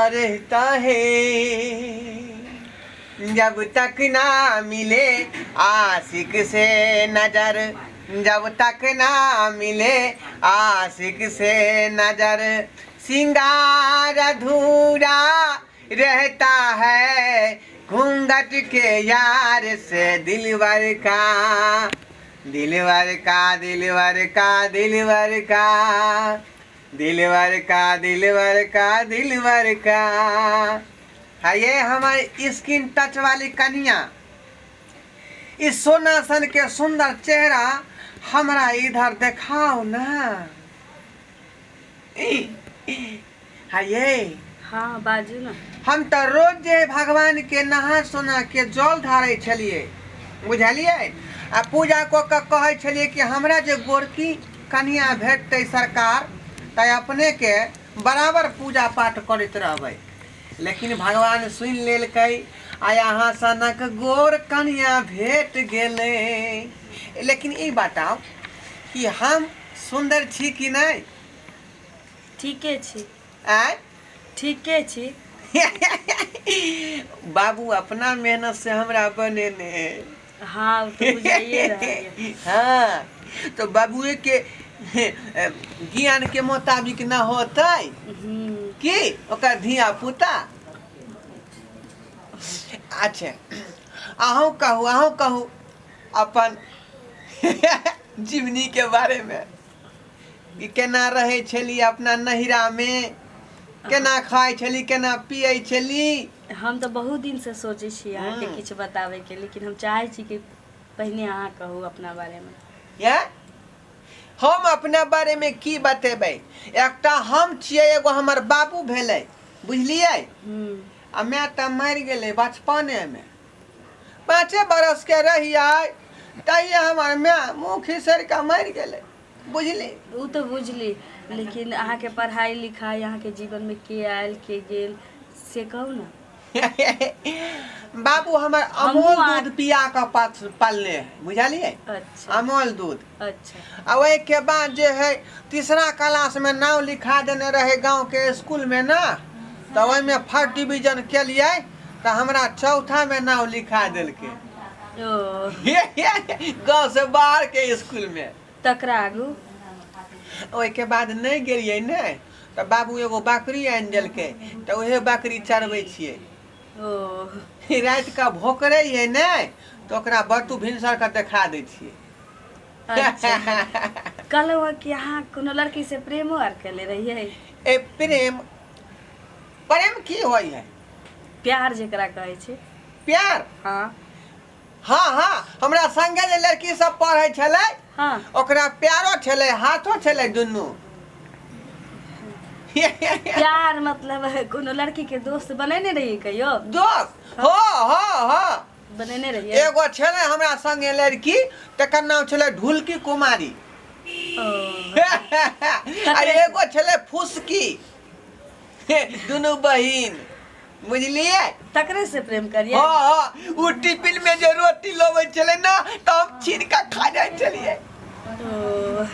रहता है, जब तक ना मिले आशिक से नजर, जब तक ना मिले आशिक से नजर, सिंगार अधूरा रहता है, घूंघट के यार से दिलवर का, दिलवर का, दिलवर का, दिलवर का, दिलवर का, दिलवर का, दिलवर का। हाँ, ये हमारे स्किन टच वाली कनिया, इस सोना सन के सुंदर चेहरा हमरा इधर देखाओ ना। हाँ, ये हाँ, बाजू ना। हम तऽ रोज जे है भगवान के नहा सोना के जल ढारै छलियै, बुझलियै? आ पूजा कऽ कऽ कहै छलियै कि हमरा जे गोरकी कनिया भेटतै सरकार, तऽ अपनेके बराबर पूजा पाठ करैत रहबै। लेकिन भगवान सुनि लेलकै आ अहाँ सनक गोर कनिया भेट गेलै। लेकिन ई बताउ कि हम सुन्दर छी कि नहि? ठीके छी। आँय? ठीके छी। बाबू अपना मेहनत से हमरा बनेने है। हाँ, ओ तऽ बुझाइए रहल यऽ। हाँ, तो बाबुए के ज्ञान के मुताबिक न होतै की ओकर धिया पुता। अच्छा, अहूँ कहू, अहूँ कहू अपन जीवनी के बारे में कि केना रहै छली अपना नैहरामे, केना खाइ छली, केना पियै छली। हम तऽ बहुत दिनसँ सोचै छी अहाँके किछु बताबैके, लेकिन हम चाहै छी कि पहिने अहाँ कहू अपना बारेमे। या हम अपना बारेमे की बतेबै? एकटा हम छियै, एगो हमर बाबू भेलै, बुझलियै? आ माय तऽ मरि गेलै बचपनेमे, 5 बरसके रहियै तहिया हमर माय मुँह खिसरि कऽ मरि गेलै, बुझली? ओ तऽ बुझली, लेकिन अहाँके पढ़ाइ लिखाइ, अहाँके जीवनमे के आयल के गेल, से कहू ने। बाबू हमर हमहूँ अमूल अहाँ दूध पिया कऽ पालने है, बुझलियै? अच्छा। अमूल दूध। अच्छा। आ ओहिके बाद जे है तीसरा क्लासमे नाम लिखा देने रहे गाँवके स्कूलमे ने, तऽ ओहिमे फर्स्ट डिवीजन केलियै तऽ हमरा चौथामे नाम लिखा देलकै। ओ। गाँवसँ बाहरके स्कूलमे। तकरा आगू? ओहिके बाद नहि गेलियै ने, तऽ बाबू एगो बकरी आनि देलकै, तऽ उहे बकरी चरबै छियै। ओ। राति कऽ भोकरै है ने, तऽ ओकरा बटू भिनसर कऽ देखा दै छियै। अच्छा, कहलहुँ हँ कि अहाँ कोनो लड़कीसँ प्रेमो आर केले रहियै? ए, प्रेम, प्रेम की होइ है? प्यार जेकरा कहै छै। प्यार? हाँ। हाँ हाँ, हमरा संगे जे लड़की सब पढ़ै छलै, ओकरा प्यारो छलै, हाथो छलै, दुनू। प्यार मतलब कोनो लड़की के दोस्त बनेने रहियै कहियो? दोस्त? हो हो हो। बनेने रहियै? एगो छलै हमरा संगे लड़की, तकर नाम छलै ढुलकी कुमारी। ओ। आ एगो छलै फुसकी, दुनू बहिन, बुझलियै? तकरे से प्रेम करिए? हाँ हाँ, ओ टिफिन में जे रोटी लबै छलै ना, तऽ हम छीन कऽ खा जाइ छलियै। ओ,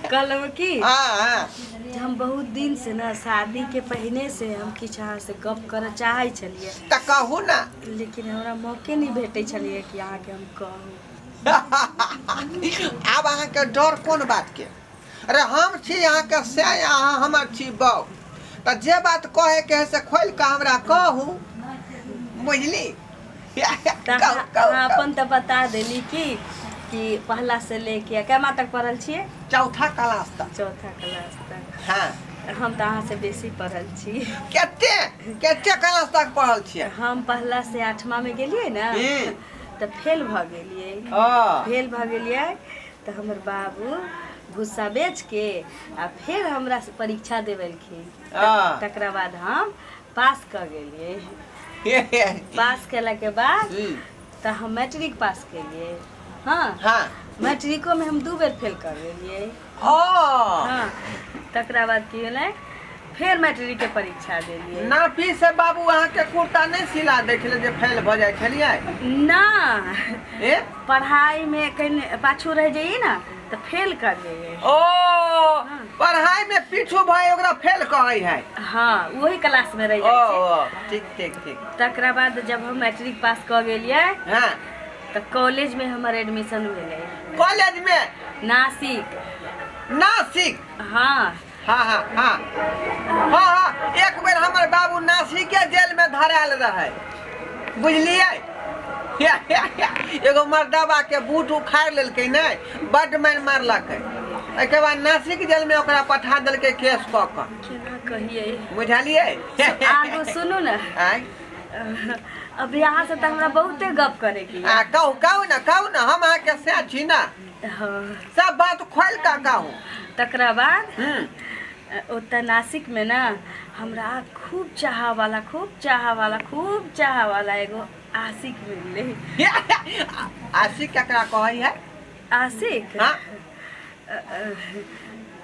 कहलहुँ की हाँ हाँ जे हम बहुत दिन से ना, शादी के पहिने से हम किछु अहाँ से गप करऽ चाहै छलियै। तऽ कहू ना। लेकिन हमरा मौके नहि भेटै छलियै कि अहाँके हम कहू। आब अहाँके डर कोन बातके? अरे, हम छी अहाँके से अहाँ हमर छी बौ, तऽ जे बात कहे के है से खोलि कऽ हमरा कहू, बुझली? तऽ कहू। अहाँ कहू। अहाँ कहू। अपन तऽ बता देली कि पहला से लेके केमा तक पढ़ल छियै? चौथा क्लास तक। चौथा क्लास तक। हाँ। हम तऽ अहाँ से बेसी पढ़ल छी। कते कते क्लास तक पढ़ल छियै? हम पहला से आठमा में गेलियै ने, तऽ फेल भऽ गेलियै। फेल भऽ गेलियै तऽ हमर बाबू भूस्सा बेच के आ फेर हमरा से परीक्षा देबेलखिन। तकरा बाद हम पास कऽ गेलियै। पास केलाके बाद तऽ हम मैट्रिक पास केलियै। हाँ। मैट्रिकोमे हम 2 बेर फेल कर गेलियै। हाँ, तकरा बाद की भेलै, फेर मैट्रिकके परीक्षा देलियै। नापी से बाबू अहाँके कुर्ता नहि सिला दै छलै जे फेल भऽ जाइ छलियै? ना। ए? पढ़ाइमे कनि पाछू रहि जाइए ने, तऽ फेल कर जाइए। ओ, पढ़ाई पढ़ाई में पीछू भए ओकरा फेल कहै है। हाँ, वही क्लास में रह ओ जाइ छै। ओ, ठीक ठीक ठीक। तकरा बाद जब हम मैट्रिक पास कऽ गेलियै तऽ कॉलेज में हमर एडमिशन भेलै। कॉलेज में? नासिक। नासिक? हाँ। हाँ हाँ हाँ हाँ हाँ, एक बेर हमर बाबू नासिके जेल में धरायल रहे, बुझलियै? एगो मर्दबा के बूट उखाड़ि लेलकै ने, बड्ड मारि मारलकै, एहिके बाद नासिक जेल में ओकरा पठा देलकै केस कऽ कऽ। केना कहियै। बुझलियै? आगू सुनू ने। आँय? अभी अहाँ से तऽ हमरा बहुते गप करे के आ कहू, कहू ने, कहू ने, हम अहाँके सएह छी ने। हाँ। सब बात खोलि कऽ कहू। तकरा बाद ओतऽ नासिक में ना हमरा खूब चाह वाला, खूब चाह वाला, खूब चाह वाला एगो आशिक मिललै। आशिक केकरा कहै है? आशिक? हाँ।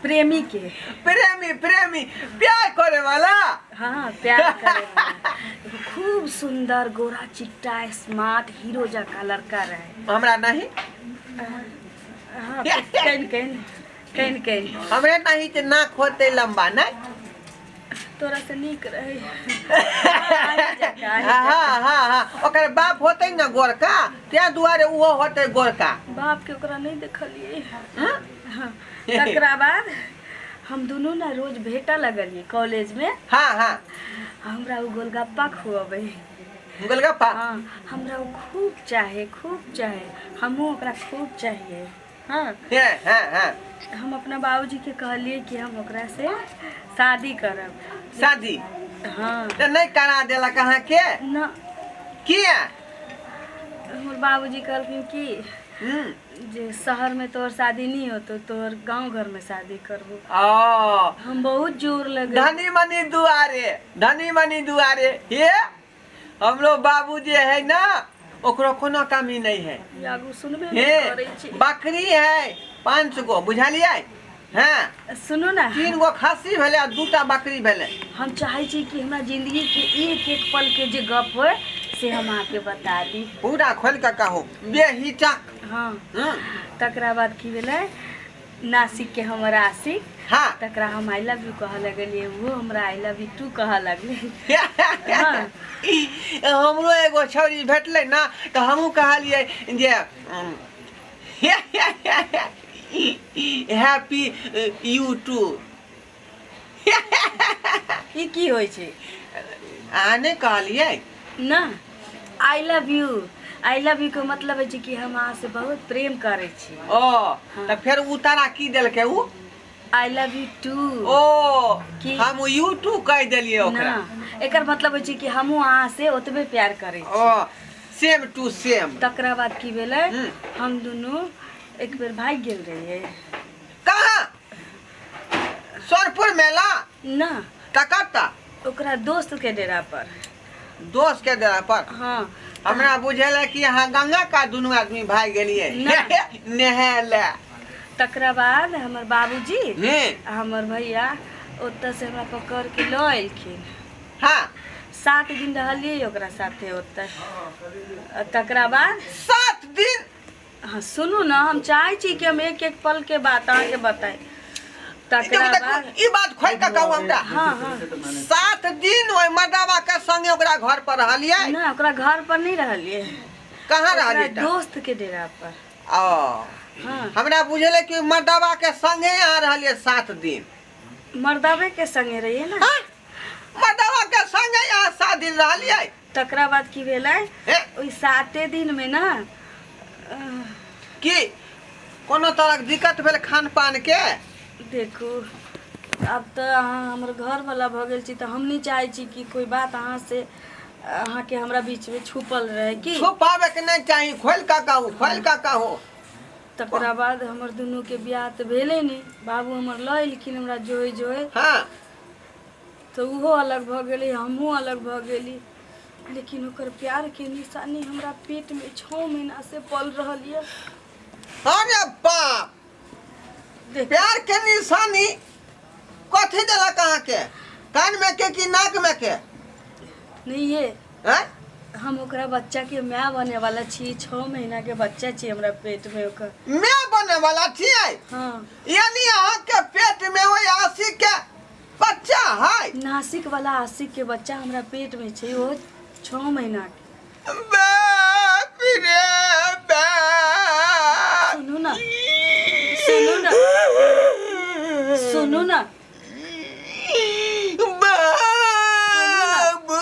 प्रेमी के। प्रेमी, प्रेमी, प्यार करे वाला। हाँ, प्यार करे वाला। एगो खूब सुंदर गोरा चिट्टा स्मार्ट हीरो जका लड़का रहे। हमरा नहीं? हाँ, कन कन कन कन। हमरे नहीं जे नाक होते लंबा नहीं? तोरा से नीक रहे। हाँ हाँ हाँ, ओकर बाप होते ना गोरका, त्या दुआरे उहो होते गोरका। बाप के ओकरा नहीं देखलिए। हाँ? हाँ। तकरा बाद हम दुनू ना रोज भेटा लगलिए कॉलेज में। हाँ हाँ। हमरा उ गोलगप्पा खुअबे। गोलगप्पा? हाँ, हमरा उ खूब चाहे, खूब चाहे, हमहूँ ओकरा खूब चाहिए। हाँ। हाँ, हाँ, हाँ। हम अपना बाबूजी के कहलिए कि हम ओकरा से शादी करब। शादी? हाँ। तो नहीं करा देलक अहाँ के? ना। किया? हमर बाबूजी कहलखिन कि जे शहर में तोहर शादी नहीं होतो, तोहर गांव घर में शादी करबो। ओ। हम बहुत जोर लगे। धनी मनी दुआरे, धनी मनी दुआरे। हे हमरो बाबू जे है ना, ओकरो कोनो कमी नहीं है। आगू सुनबे हे, नहीं करै छी। बकरी है 5 गो, बुझलियै? हाँ। सुनू ना। 3 गो खस्सी भेलै आ 2टा बकरी भेलै। हम चाहै छी कि हमरा जिंदगी के एक एक पल के जे गप होय से हम अहाँके बता दी। पूरा खोलि कऽ कहू बेहिचक। हाँ। तकरा बाद की भेलै, नासिक के हमर आशिक, हाँ। तकरा हम I love you कहऽ लगलियै, ओहो हमरा I love you two कहऽ लगलै। हाँ। हमरो एगो छौड़ी भेटलै ना, तऽ हमहूँ कहलियै जे हैप्पी यू टू। ई की होइ छै? अहाँ नहि कहलियै? ना, I love you, I love you के मतलब होइ छै कि हम अहाँ से बहुत प्रेम करै छी। ओ, तऽ फेर उ तारा की देलकै उ? I love you two. ओ, की? हम यू टू कहि देलियै ओकरा। ना, एकर मतलब होइ छै कि हमहूँ अहाँ से ओतबे प्यार करै छी। ओ, सेम टू सेम। तकरा बाद की भेलै, हम दुनू एक बेर भागि गेल रहियै। कहाँ? सोनपुर मेला? ना। तऽ कतऽ? ओकरा दोस्त के डेरा पर। दोस्त के डेरा पर? हाँ। हमरा बुझेल है कि अहाँ गंगा का दुनू आदमी भागि गेलियै ना। नहाय लए। तकरा बाद हमर बाबूजी आ हमर भैया ओतऽ से हमरा पकड़ के लऽ एलखिन। हाँ। 7 दिन रहलियै ओकरा साथे ओतऽ। तकरा बाद 7 दिन? हाँ, सुनू ना, हम चाहै छी कि हम एक एक पल के बात अहाँके बताइ। तकरा देखू, बाद ई बात खोलि कऽ कहू हमरा। हाँ, हाँ। 7 दिन ओहि मर्दाबा के संगे ओकरा घर पर रहलियै? ना, ओकरा घर पर नहीं रहलियै। कहाँ ओकरा रहलियै तऽ? दोस्त के डेरा पर। ओ। हाँ। हमरा बुझेलै कि मर्दाबा के संगे अहाँ रहलियै 7 दिन। मर्दाबे के संगे रहियै ना। हाँ? मर्दाबा के संगे अहाँ 7 दिन रहलियै? तकरा बाद की भेलै, हे? ओहि 7 दिन में ना, की कोनो तरहक दिक्कत भेल खान पान के? देखू, आब तऽ अहाँ हमर घरवला भऽ गेल छी, तऽ हम नहि चाहै छी कि कोइ बात अहाँ से अहाँके हमरा बीचमे छुपल रहै। की छुपाबे के नहि चाही, खोलि कऽ कहू, खोलि कऽ कहू। तकरा बाद हमर दुनूके बियाह तऽ भेलै नहि, बाबू हमर लऽ एलखिन हमरा जोहि जोहि। हाँ। तऽ ओहो अलग भऽ गेलै, हमहूँ अलग भऽ गेली, लेकिन ओकर प्यारके निशानी हमरा पेटमे 6 महीना से पल रहल यऽ। अरे बाप, देख। प्यार के निशानी कथी देलक अहाँके? कान में के कि नाक में के? नहीं ये। हैं? हम ओकरा बच्चा के माय बने वाला छी, 6 महीना के बच्चा छी हमरा पेट में ओकर। माय बने वाला छियै? हाँ। यानी अहाँ के पेट में ओहि आशिक नासिक वाला आशिक के बच्चा हमरा पेट में छै, ओ 6 महीना के। बाप रे बाप। सुनू ना, सुनू ना, सुनू ना। बाबू।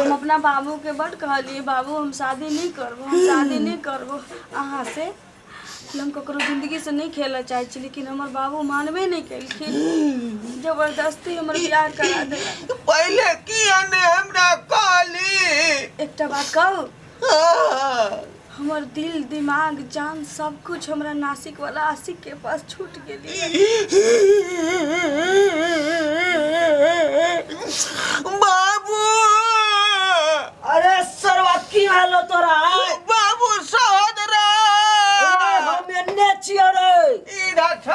हम अपना बाबू के बड कहलिए, बाबू हम शादी नहीं करबो, हम शादी नहीं करबो अहाँ से, हम ककरो जिंदगी से नहीं खेलऽ चाहै छी, लेकिन हमर बाबू मानबे नहीं केलखिन, जबरदस्ती हमर बियाह करा देलक। पहले किया ने हमरा कहली? एकटा बात कहू? हाँ। हमर दिल दिमाग जान सब कुछ हमरा नासिक वाला आशिक के पास छूट गेली। बाबू। अरे सरवा, की भेलो तोरा? बाबू सहोदरा। हम एन्ने छियो रे। इधर छ।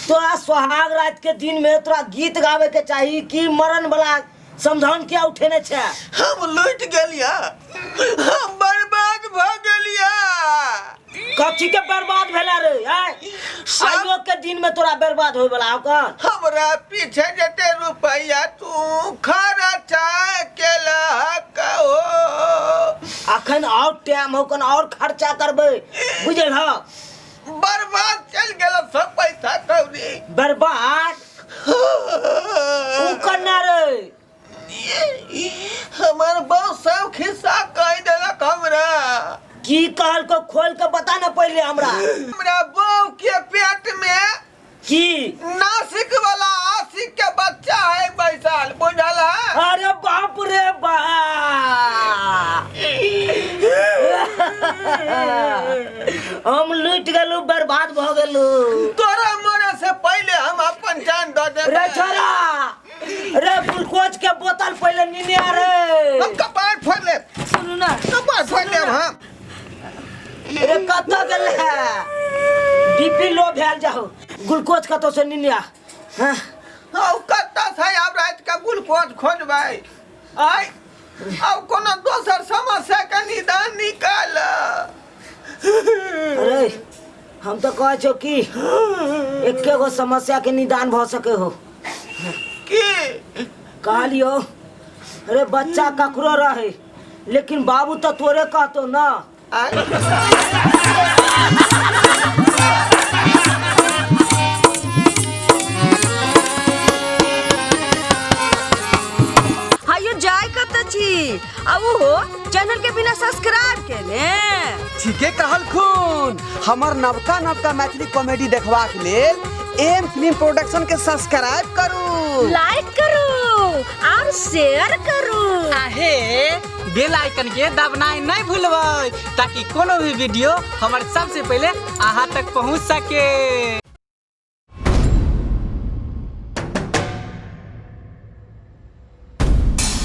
तोरा सोहाग रात के दिन में तोरा गीत गावे के चाही कि मरण वाला समझान किया उठेने छे? हम लूट गेलिया, हम बर्बाद भ गेलिया। कथी के बर्बाद भेला रे? आय आइयो के दिन में तोरा बर्बाद होय वाला हो? हमरा पीछे जते रुपया तू खर्चा केलक हो। अखन और टाइम हो, कन और खर्चा करबै, बुझल ह? बर्बाद चल गेल सब पैसा कौड़ी। बर्बाद उ कन्ना रे? हमर बहू सब खिस्सा कह देलक हमरा। की कहल को खोल के बता ना पहले हमरा। हमरा बहू के पेट में की नासिक वाला आशिक के बच्चा है बैसाल, बुझल है? अरे बाप रे बाप, हम लूट गेलू, बर्बाद भ गेलू। तोरा मरे से पहले हम अपन जान दऽ देबै। रे छोरा रे, ग्लूकोज के बोतल पहले नीने आ रे। हम कपार फोड़ लेब। सुनू ना। कपार फोड़ लेब हम। रे कतऽ गेल है? बीपी लो भेल जाहो, ग्लूकोज कतौ से नीने आ। हाँ? हौ, कतऽ से आब राति के ग्लूकोज खोजबै? आइ आब कोनो दोसर समस्या के निदान निकाल। अरे हम तो कहै छौ कि एके गो समस्या के निदान भऽ सके हो। की? कहलियो अरे बच्चा ककरो रहे, लेकिन बाबू तो तोरे कहतो ना। आइ हायो जाय कतऽ छी आ ओहो चैनल के बिना सब्सक्राइब केने? ठीके कहलखुन। हमर नवका नवका मैथिली कॉमेडी देखबाक लेल एम फिल्म प्रोडक्शन के सब्सक्राइब करू, लाइक करू और शेयर करू। आहे बेल आइकन के दबनाइ नहीं भूलबै ताकि कोनो भी वीडियो हमर सबसे पहले अहाँ तक पहुँच सके।